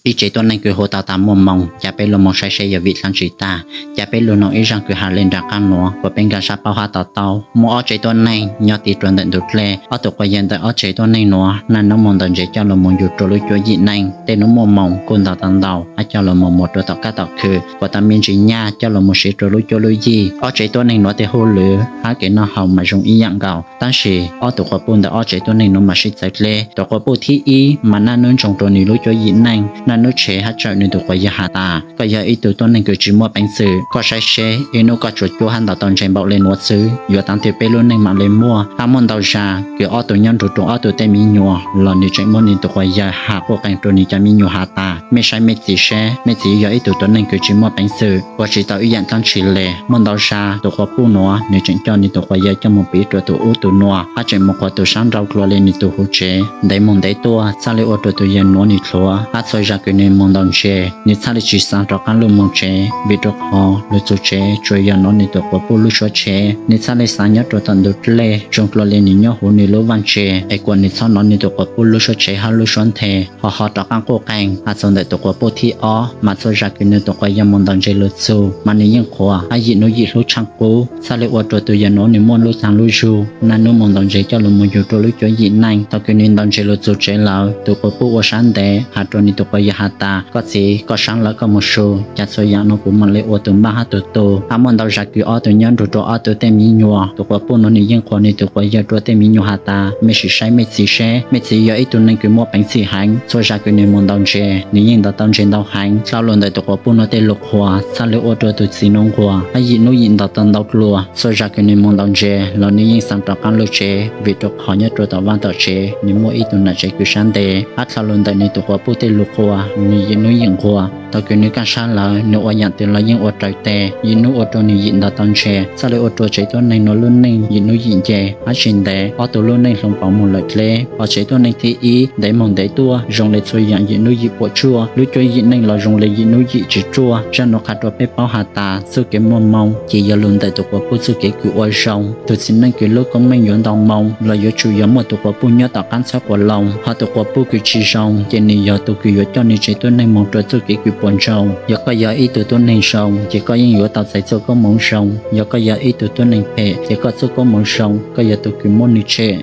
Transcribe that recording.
Ib tsev tuab neeg kws hu tau tas muaj moos, cas peb lug moog saib seb yog vim dlaab tsi tag. Cas peb lug noog ib zaaj kws has le nraag qaab nuav kuas peb nkaag sab paub hab to taub. Muaj ob tsev tuab neeg nyob tiv rua ntawm ntug dlej. Ob tug quas yawg ntawm ob tsev tuab neeg nuav naj nub moog ntaus ntses coj lug moog yug rua lub cuab yim neej. Tej nub muaj moos kuj ntaus tau ntau hab coj lug moog muag rua tom kab tom khw, kuas tau me ntsis nyaj coj lug moog siv rua lub cuab lub yig. Ob tsev tuab neeg nuav tej hauj lwm hab kev noj haus mas zoo ib yaam nkaus. Tab sis ob tug quas puj ntawm ob tsev tuab neeg nuav mas sib txawv dleb. Tug quas puj thib ib mas naj nub ntsoog rua nwg lub cuab yim neej, naj nub tshev hab tsawm nwg tug quas yawg has tas, koj yog ib tug tuab neeg kws tsi muaj peev xwm, koj saib seb ib nub koj tsuas cuab hab ntaus tau ntses npaum le nuav xwb, yuav taag twg peb lub neej maam le muaj. Hab muaj ntau zag kws ob tug nyob nrug rua ob tug tej mi nyuas los nwg tseem muab nwg tug quas yawg has quj qeeg rua nwg cov mi nyuas has tas, mej saib mej txiv seb, mej txiv yog ib tug tuab neeg kws tsi muaj peev xwm, ua tsi tau ib yaam dlaab tsi le. Muaj ntau zag tug quas puj nuav nwg tseem coj nwg tug quas yawg coj moog piv rua tug ub tug nuav, hab tseem moog quas tug saab nrau dlua le nwg tug huv tsev, ntev moog ntev tuaj txhaj le ua rua tug yawg nuav nwg dlhuav. Hab txhua zag kws nwg moog ntaus ntses, nwg txhaj le tsi xaav rov qaab lug moog tsev, vim rua qhov lug txug tsev tsuas yog nov nwg tug quas puj lub suab tsev. Nwg txhaj le xaav nyob rua tom ntug dlej zoo dlua le nwg nyob huv nwg lub vaaj tse, es kuas nwg txhob nov nwg tug quas puj lub suab tsev hab lub suab nthe, ho ho rov qaab quj qeeg. Has txug ntawm tug quas puj thib ob mas txhua zag kws nwg tug quas yawg moog ntaus ntses lug txug mas nwg yeej qhuas hab yim nub yim hlub tshaaj qub, txhaj le ua rua tug yawg nuav nwg muaj lub taag lub zug. Naj nub moog ntaus ntses coj lug moog yug rua lub cuab yim neej. Thaus kws nwg ntaus ntses lug txug tsev lawm, tug quas puj ua sab ntev has rua nwg tug quas yawg has tas, koj txiv, koj saab lawm koj moog su, cas txhua yaam nuav kuv maam le ua tug npaj hab tug tu. Hab muaj ntau zag kws ob tug nyob nrug rua ob tug tej mi nyuas, tug quas puj nuav nwg yeej qhuas nwg tug quas yawg rua tej mi nyuas has tas, mej sim saib mej txiv seb, mej txiv yog ib tug neeg kws muaj peev xwm heev. Txhua zag kws nwg moog ntaus ntses nwg yeej ntaus tau ntses ntau heev. Dlhau lug ntawm tug quas puj nuav tej lug qhuas txhaj le ua rua tug txiv nuav nquag, hab yim nub yim ntaus tau ntau dlua. Txhua zag kws nwg moog ntaus ntses los nwg yeej xaav rov qaab lug tsev, vim rua qhov nyob rua tom vaaj tom tsev nwg muaj ib tug nam tsev kws sab ntev. Hab dlhau lug ntawm nwg tug quas puj tej lug qhuas nwg yim nub yim nquag. Thaus kws nwg kaaj sab lawm nwg ua yaam twg los yeej ua raws teg, yim nub ua rua nwg yim ntaus tau ntses, txhaj le ua rua tsev tuab neeg nuav lub neej yim nub yim nce hab tsi ntev. Ob tug lub neej hloov pauv moog lawm dleb. Hos tsev tuab neeg thib ib ntev moog ntev tuaj zoo le txhua yaam yim nub yim puam tsuaj, lub cuab yim neej los zoo le yim nub yim tsi tsuaj. Zaaj nuav qha rua peb paub has tas txuj kev muaj moo ces yog lug ntawm tug quas puj txuj kev kws ua zoo. Tug txiv neej kws lub koob meej yuav ntau moo los yuav tsum yog muaj tug quas puj nyob tom qaab txhawb quas loo, hos tug quas puj kws tsi zoo ces nwg yog tug kws yuav coj nwg tsev tuab neeg moog rua txuj kev kws puas ntsoog. Yog koj yog ib tug tuab neeg zoo ces koj yeej yuav tau txais txuj koob moov zoo. Yog koj yog ib tug tuab neeg phem ces koj txuj koob moov zoo koj yog tug kws muab nwg tshem.